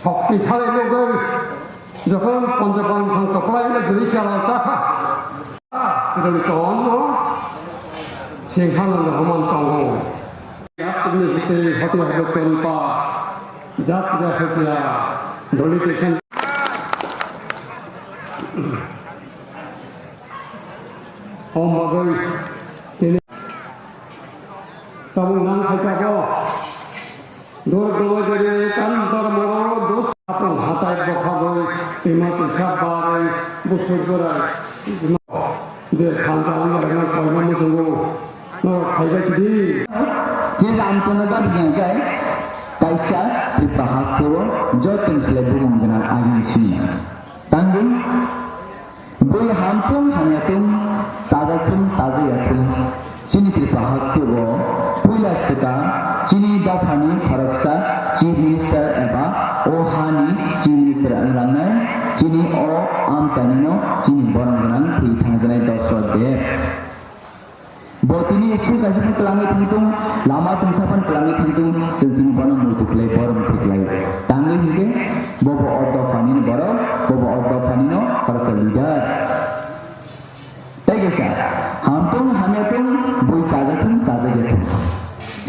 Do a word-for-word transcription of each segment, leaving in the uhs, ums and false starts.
Sokti salai nugwi jokhon poncho poncho kwplai le duri sala chakha. Rwng tongo sengkha nang homan tongo. Yakni hwtwi hotel hotel pen pa jat jat hotel doli tekan. Om bagwi tini tabuk nang khaika bo. Dur gomajari tan dormo dos apong hatai bokha boi tima tisa barai busur gorai. Je khanja ang lai nang koina mutungo. Norok khaibai kidi. Je Ramchandra Gandhi hingkai kaisa Tripura hasteo jotoni slai bumung gwnang agini simi. Tangwi bui hamthung hamyathung, chajakthung chajakyathung, chini Tripura hasteo puila swkang chini dophani khoroksa Chief Minister eba o hani Chief Minister wnglangnai chini o amchainino chini borok gwnang thwi thangjaknai Dosrot Deb. Bo tini school kaisa phano kwlangwi thangtung, lama tungsa phano kwlangwi thangtung, chwng tini bono muitu khlai, borom khlai. Tangwi hinkhe bo bo o dophani borok, bo bo o dophani no khoroksa leader. Tei kaisa, hamtung hamyatung, bui chajatung chajakyatung.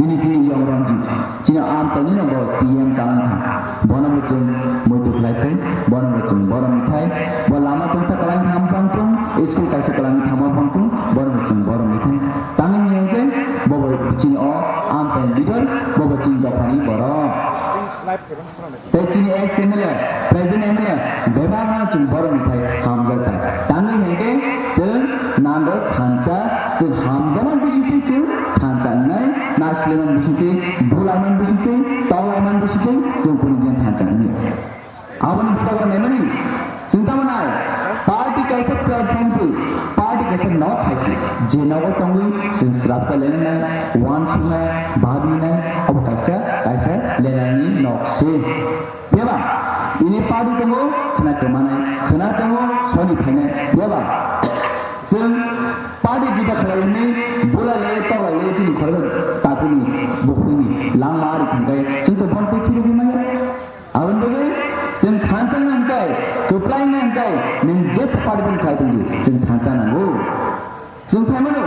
Chini tini Yong Ranjit. Chini amchaini no bo C M chanang kha. Bono bo chwng muitu khlai thung, bono bo chwng borom ni thai. Bo lama tungsa kwlai tham pang thung, school kaisa kwlai tham pang thung, bono bo chwng borom ni thai. Tamni hwnkhe bo bo chini o amchaini leader, bo bo chini dophani borok. Tei chini ex M L A, present M L A, bebak no chwng borom ni thai hamjak thai. Tamni hwnkhe chwng nando thansa, chwng hamjakma bisingtwi chwng thansa wngnai. Nasilaiman bisingtwi, bulaiman bisingtwi, tawlaiman bisingtwi, chwng kunu din thansa wngya. Aboni bwkha naimani, chwng tamo nai, party kaisa platform se, party kaisa nok hai se, je nogo tongwi chwng swrapsa lenanai, uansuknai, babinai, obo kaisa, kaisa lenani nok se. Phiya ba, ini party tongo, khwna kwmanai, khwna tongo, soni phainai. Phiya ba, chwng party juda khlai hwnwi, bulai le, toklai le, chini khoroksa takuni, bukhuni, langma ari thangkai, chwng to bon twi phirogwi maya. Aboni bagwi chwng thansa nangkai, kwplai nangkai, nwng jesa party phano khlai tongdi, chwng thansa nango. Chwng sai mano,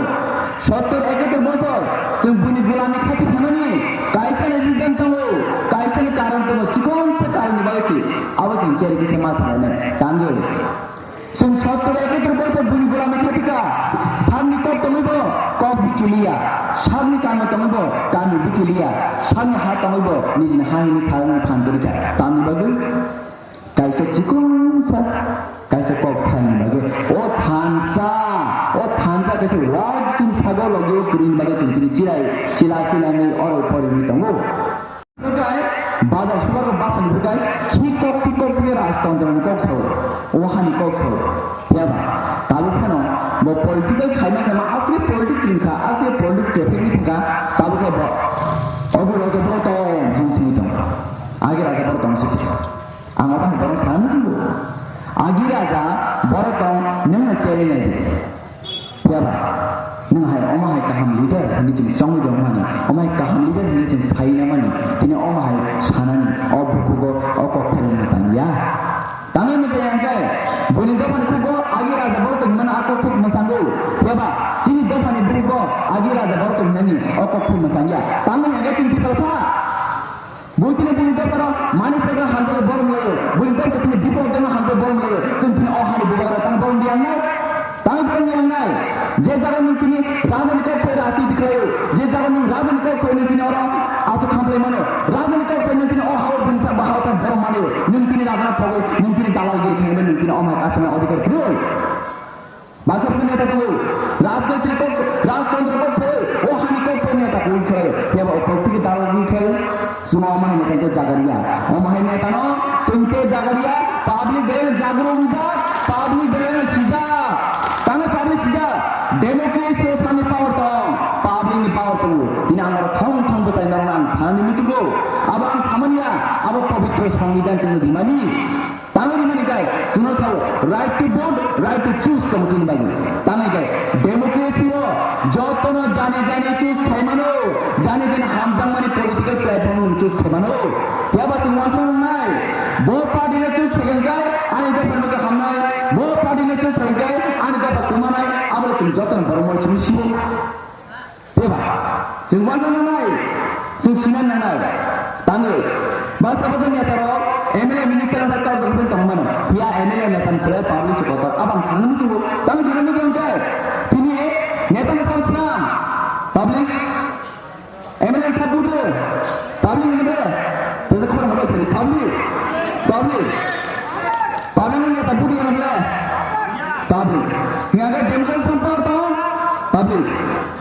sottor ekator bosor chwng buini gulami khati phaimani kaisa ni reason tongo, kaisa ni karon tongo, chikon sa karon ni bagwi se abo chwng cherwi kisa ma salainai, tangwi. Chwng sottor ekator bosor buini gulami khati ka, sakni kok tongwi bo kok bikiliya, sakni kami tongwi bo kami bikiliya, sakni ha tongwi bo nijini ha hini salani phan kwrwi kha, tamni bagwi. Kaisa chikonsa, kaisa kok thaini bagwi. O thansa, o thansa kaisa wak chini sago logio kwrwini bagwi chwng tini chilai, chila philani oro porini tongo. Bukai, bazar sobar basani bukai, khi kok thi kok thi rajtantro ni kok sao, o hani kok sao. Phiya ba, tabuk phano bo political khaima khaima asli politics wngkha, asli politics kephek ni thangkha, tabuk khe bo, obo raja bo tong, jin sini tong. Agi raja bo tong si. Ang obo hai borok sana muchungo. Agi raja borok tong nwng no cherwi nai di. Phiya ba nwng hai omo hai kaham leader hinwi chwng chongwi tong mani, omo hai kaham leader hinwi chwng sai na mani, tini omo hai sanani o bukugo o kok thani mwchang ya. Tangwi mwchang ya hwnkhe buini dophani khugo agi raja borok tong mani a kok thik mwchango. Phiya ba chini dophani bukugo agi raja borok tong mani o kok thik mwchang ya. Tangwi hwnkhe chwng Tiprasa. Buitini buini doparo mani sekra hamjak borom layo. Buini doparo tini bipok jana hamjak borom layo. Chwng tini o hani bubagra tang borom di angnai. Tang borom di angnai. Je jaga nwng tini rajani kok sai rajniti khlaio. Je jaga nwng rajani kok sai nwng tini oro aswk khamplai mano. Rajani kok sai nwng tini o hao buini ta bahao ta borom mano. Nwng tini rajana thogwi, nwng tini dalal giri khainai, nwng tini o mai kasana odhikar phiroi. Baksa baksa neta tongo. Rajnoitik kok se, rajtantro kok se, o hani kok se neta koi khe, phiya ba o politiki dalal ni khe, chwng o mahai neta khe jagariya. O mahai neta no, chwng te jagariya, public belai jagro wijak, public belai sijak. Tamo public sijak, democracy o sani power tong, public ni power tongo. Tini ang oro thong thong bwsai norok ang sani muchungo. Abo ang samaniya, abo pobitro songbidan chwng rimani. Tangwi mani kai, chwngno sao, right to vote, right to choose tongmo chini bagwi. Tangwi kai, democracy o jotono jani jani choose khaimano, jani jani hamjakmani political platform nwng choose khaimano. Phiya ba chwng uansuknai, Joto ni borok moi chini sibo. Teba, chwng uansuk nangnai, chwng sinan nangnai. Tangwi, bwsa bwsa neta rok, M L A minister rok kok jok tong mano. Phiya M L A neta ni selai public se kotor. Abang sanani muchungo, tang sanani muchungo khe. Tini neta ni sam swnam. Public, M L A sa budu. Public ni bwle. Tesa khor habo sari. Public. Public. Public ni neta budu yana bwle. Public. Nga ga democracy sam par tong. Public.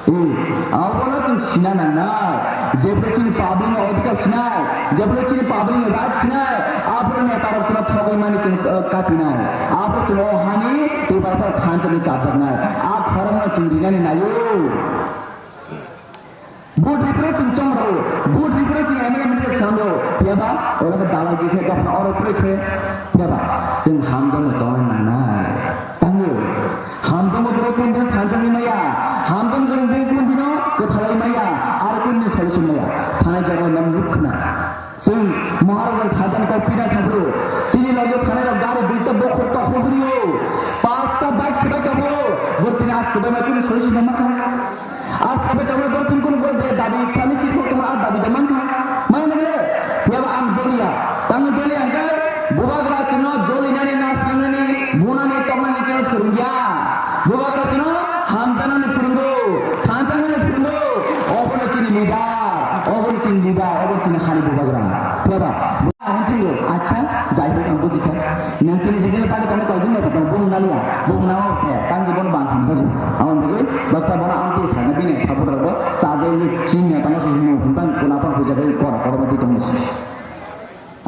Eh, abono chwng sina nangnai. Jebro chini public no odhikar sinai, jebro chini public no right sinai, abro neta rok chwngno thogwi mani chwng, eh, kapinai. Abro chwng o hani tei bwsa thansa ni chajaknai. A khorang no chwng rinani naio. Vote ripro chwng chong rw, vote ripro chwng M L A manager sam rw, phiya ba oro khe dalai khe dophano oro kwrwi khe, phiya ba chwng hamjakno tongna nangnai. Tamo hamjakma borok kundin thanjaknai maya, hamjakma borok kundino kwthalai maya, aro kundin solution maya. Thanai jaga nam ruk khna. Chwng Maharaj thanjaknai kok pina thangphuru, chini logi thanai rok gari duita bokhor tok hobrio, pasta bike sebai tongo, bortini a sebai ma kunu solution ma kha. A sabai tongma borok tini kunu borok de dabi kami chikho tongma a dabi da mankha. Mano nang le, phiya ba ang joliya. Tang joliya hwnkhe bubagra chwngno jolinani, nasnani, bunani, tongmani chwngno phwrwngya. Bubagra chwngno hamjanani phwrwngo, thansanani phwrwngo. Obono chini leader, obono chini leader, obono chini hani bubagra. Phiya ba? Ang chini, acha, jai hok ang bujikha. Nang tini regional party tongna koi jin neta tong, bung naliya, bung nawa se, tang jibon bang hamjago. Amon bagwi, baksa bono amtwi sana bini supporter bo, sajai ni chini neta no se hino, bang kuna pang puja bai kora, kora mati tong si.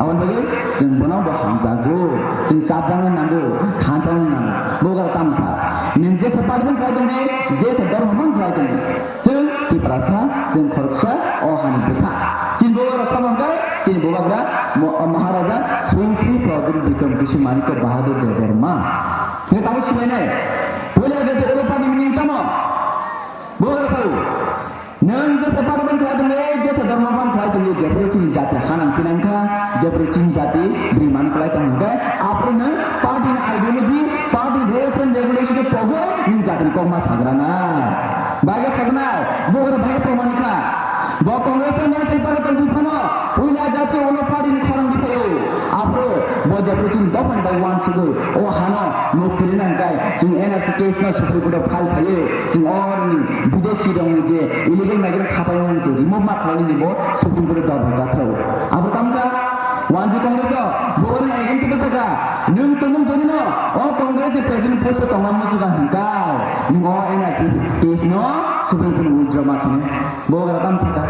Amon bagwi, jeng bono bo hamjago, jeng chapjang nango, thanjang nango, bo gar tamsa. Nang jesa party tong koi tong, jesa dormo man koi tong. Chwng Tiprasa, chwng khoroksa o hani bwsa. Chini bubagra sobo hwnkhe, chini bubagra mo-, Maharaja Sri Sri Pradyut Bikram Kishore Manikya Bahadur Debbarma. Nini tamo silainai. Puila jati ulo pani mining tamo. Bubagra sao. Nwng jesa party ban khlai tongwi, jesa dharma ban khlai tongwi, jephuru chini jati hanang pinang kha, jephuru chini jati bwrwi man khlai tong hwnkhe, aphuru nwng party ni ideology, party rules and regulation ni pogwi nwng jati ni kokma sagra nai. Bahaikhe saknai, bubagra bahaikhe proman kha. Bo Congress ni national party tongwi phano, puila jati ulo party ni khorang di phaio. Aphuru bo jephuru chini dophani bai uansugwi, o hano mukti rina hwnkhe, chwng N R C case no Supreme Court o file khaiwi, chwng o ni bidesi rokni je illegal migrant sapai wng se remove ma khlai ni bo Supreme Court o dorbar gathro. Aphuru tamo kha, wanji Congress o, bo ni against bwsakha, nwng tongmung jodi no, o Congress ni president post o tongma muchunga hwnkhe, nwng o N R C case no Supreme Court withdraw ma khainai. Bo gra tam saka.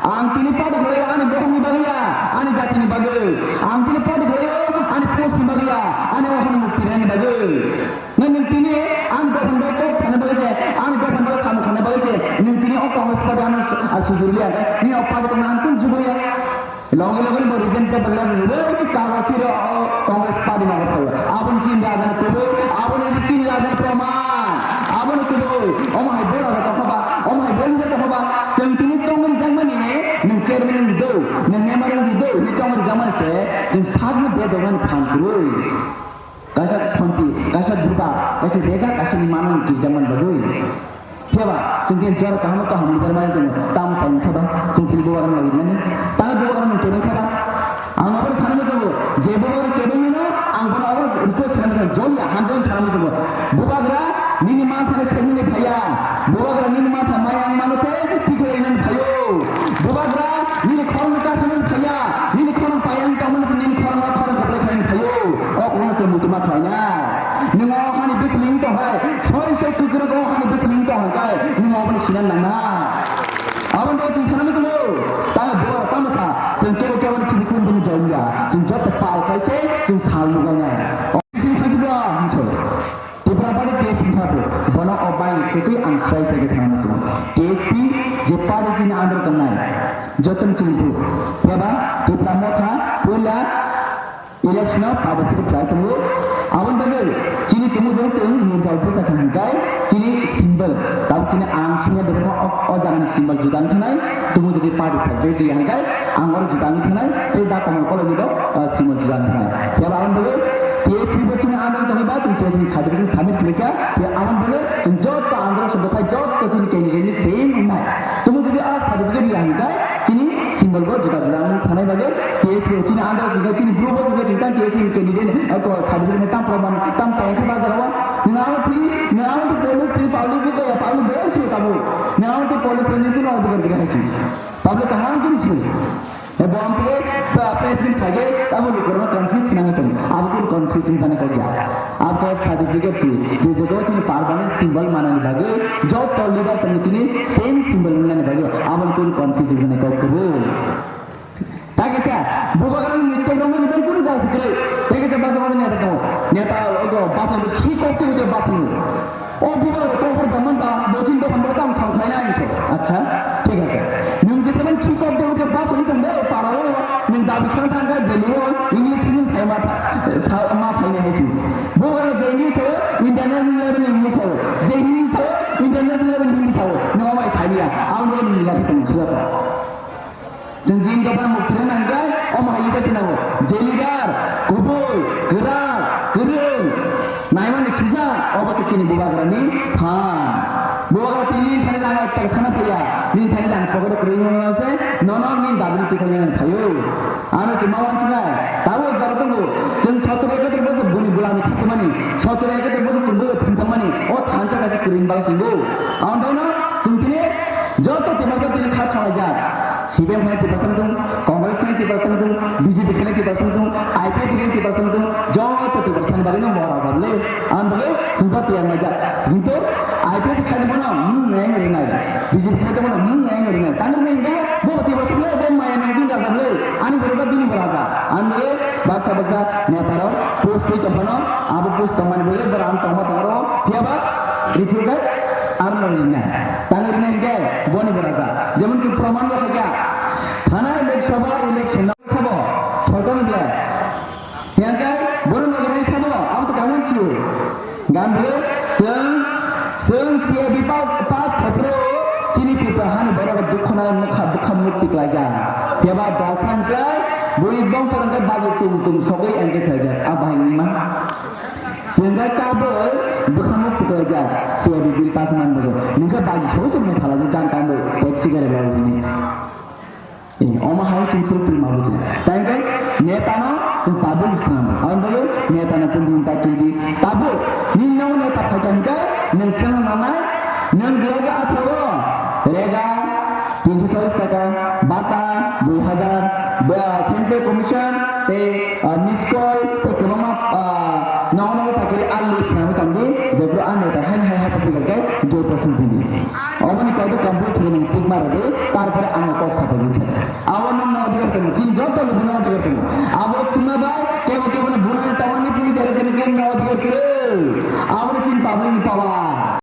Ang tini party khlaio ani bokhokni bagwi ya, ani jatini bagwi. Ang tini party khlaio ani post ni bagwi ya, ani ohorni mukti rani bagwi. Nang nwng tini ani dophani bagwi kok sana bagwi se, ani dophani bagwi samung khana bagwi se, nwng tini o Congress party ano su-, a sujurli ya, ni o party tongna ang kun jubo ya. Logi logi bo resign paper le rwrwi kagoj siro o Congress party no phaio. Aboni chini rajani kubui, aboni chini rajani proman. Aboni kubui, omo hai bo raja tongkha ba, omo hai bo leader tongkha ba. Chwng tini chongmani jangmani, nwng chairman wng di do, nwng member wng di do, ni chongmani jangmani se, chwng sakno bedokmani phan kwrwi. Kaisa khonti, kaisa duba, kaisa rega, kaisa ni manwi kirjakmani bagwi. Phiya ba, chwng tini jora kaham kaham ni bermani tongo, tamo sai wngkha ba, chwng tini bubagra nai nani, tamo bubagra nung tebeng kha ba. Ang abo sana muchungo, je bubagra tebeng nino, ang bono abo request sana muchungo, joliya, hamjani sana muchungo. Bubagra, nini mantha ni sengni phaiya, bubagra nini mantha maya wng mano se, tikhlai nani phaio. Bubagra, nini khorang ni kaisa nani phaiya, nini khorang payang tamo nini khorang no khorang kaplai khaini phaio. O khorang se mutuma khlaina. Nwng o hani bwswlwng tong hai, soi soi kwkrwk o hani bwswlwng tong hai kai, nwng obono sinan nang na. Aboni bagwi chwng sana muchungo, tamo bo, tamo sa, chwng kebo kebo ni khibi kun bini jai ya, chwng joto pal khai se, chwng sal nugai nai. O chwng khanchi bo, hinso. Tipra Party T S P kha bo, bono o bai ni khwtwi ang swrai swrai khe sana muchungo. T S P je party chini under tongnai, joto ni chini bu, phiya ba Tipra Motha, puila, Election o participate khlai tongo. Aboni bagwi chini tumujwk chwng ni dol bwsa kha hwnkhe chini symbol. Tabuk chini ang sumya dopha o, o jaga ni symbol juda wngkha nai. Tumujwk ni party side bai twi hwnkhe ang oro juda wngkha nai. Tei da komo kolok ni bo, ah, symbol juda wngkha nai. Phiya ba aboni bagwi T S P bo chini under tongwi ba chwng T S P certificate submit khlai kha, tei aboni bagwi chwng joto under se bwthai joto chini candidate ni same wngnai. Tamo jodi a certificate ya hwnkhe chini symbol bo juda juda wng thanai bagwi T S P chini under se chini group o se chwng tang T S P candidate ni certificate ni tam proman tam sai khe ba jagao. Nwng abo thwi, nwng abo thwi police thwi public bo ya public bo ya se tamo. Nwng abo thwi police ni kuno adhikar gwnang hai chini. Public kaham khe sini. E bo ang khe, ba, press meet khaikhe, abo lukurokno confuse khnangwi tongo. Abo kunu confuse wngjaknai kok ya. Abo khe certificate si, je jaga o chini permanent symbol manani bagwi, joto leaders ni chini same symbol wngnani bagwi, abo kunu confuse wngjaknai kok kwrwi. Tei kaisa, bubagrani mistake rokmani bang kunu jaga se kwrwi. Tei kaisa basa basa neta tongo. Neta, ogo, basa khi kok twi basa. O bubagra kokborok da man ta, bo chini dokan bo tamo sam khlai na hinwi. Acha, thik ase. Nwng jeseban khi kok de ude bus uni tong de, para o, nwng dabi khna thang kha Delhi o, English Hindi sai ma tha, sa, ma sai na hinwi. Bubagra je English sao, international level English sao. Je Hindi sao, international level Hindi sao. Nwng o mai sai ya, ang bo nwng ya tong chila. Chwng jin dophano mukti rwna hwnkhe omo hai leader se nango. Je leader kubui, kwrak, kwrwng, naimani sujak, obo se chini bubagrani phan. Bubagra tini nini thani nang ekta sana phaiya, nini thani nang pocket o kwrwi wngmano se, nono nini dabini tikhalina phaio. Ano chwng ma wansuknai, tabuk jora tongo, chwng sotor ekator bosor boni bulani khakmani, sotor ekator bosor chwng bui thumjakmani, o thansa kaisa kwrwini bagwi chwng bo. Ang bono chwng tini joto Tiprasa tini kha thongjak. C P M khai Tiprasa wngthung, Congress khai Tiprasa wngthung, B J P khai Tiprasa wngthung, I P F khai Tiprasa wngthung, joto Tiprasa ni bagwi no mora jable. Ang bagwi chwng joto yang laijak. Kintu I P F khai ni bono, hmm, neng rinai. B J P khai ni bono, hmm, neng rinai. Tang rinai hingga, bo Tiprasa le, bo maya nang bin rajable. Ani boro bini boro ja. Ang bagwi baksa baksa neta rok post twi tongphano, abo post tongmani bagwi boro ang tongma tongro. Phiya ba, rifle khai, ang no rinai. Tang rinai hingga, boni boro ja. Jemon chwng proman bo khaikha. Thanai Lok Sabha election no sabo, soitan bla. Yang kai, bono no gwnai sabo, abo to kawan siu. Gamble, seng, seng C A B pa, pass khapro, chini pipa hani borok dukho na mukha, dukha mukti klaijak. Yaba dal san kai, bui bongso rang kai bagi tum tum sogoi enjoy klaijak. A bahai ni ma. Seng kai kabo, dukha mukti klaijak. C A B bill pass man bogo. Ningka bagi sogoi se masala je gan tambo, taxi gare bawa ini. Eh, omo hai chwng phuru phuru ma buji. Tai hwnkhe neta no chwng tabuk swnam. Aboni bagwi neta no tini ta twi di. Tabuk, nini nogo neta phaikha hwnkhe nwng swnam nanai, nwng dui hajar atharo o rega tinso challis taka, bata dui hajar, ba, central commission tei, ah, miss call tei kwbangma, ah, nogo nogo chakiri alni swnamwi tongdi, jephru a neta haini hai hai phai khe gate o song tongdi. Oboni kok de complete khe nang tik ma rwdi, tarpore ang kok sapai nang. Abo nang no adhikar tongo, chini joto luku no adhikar tongo. Abo sima bai,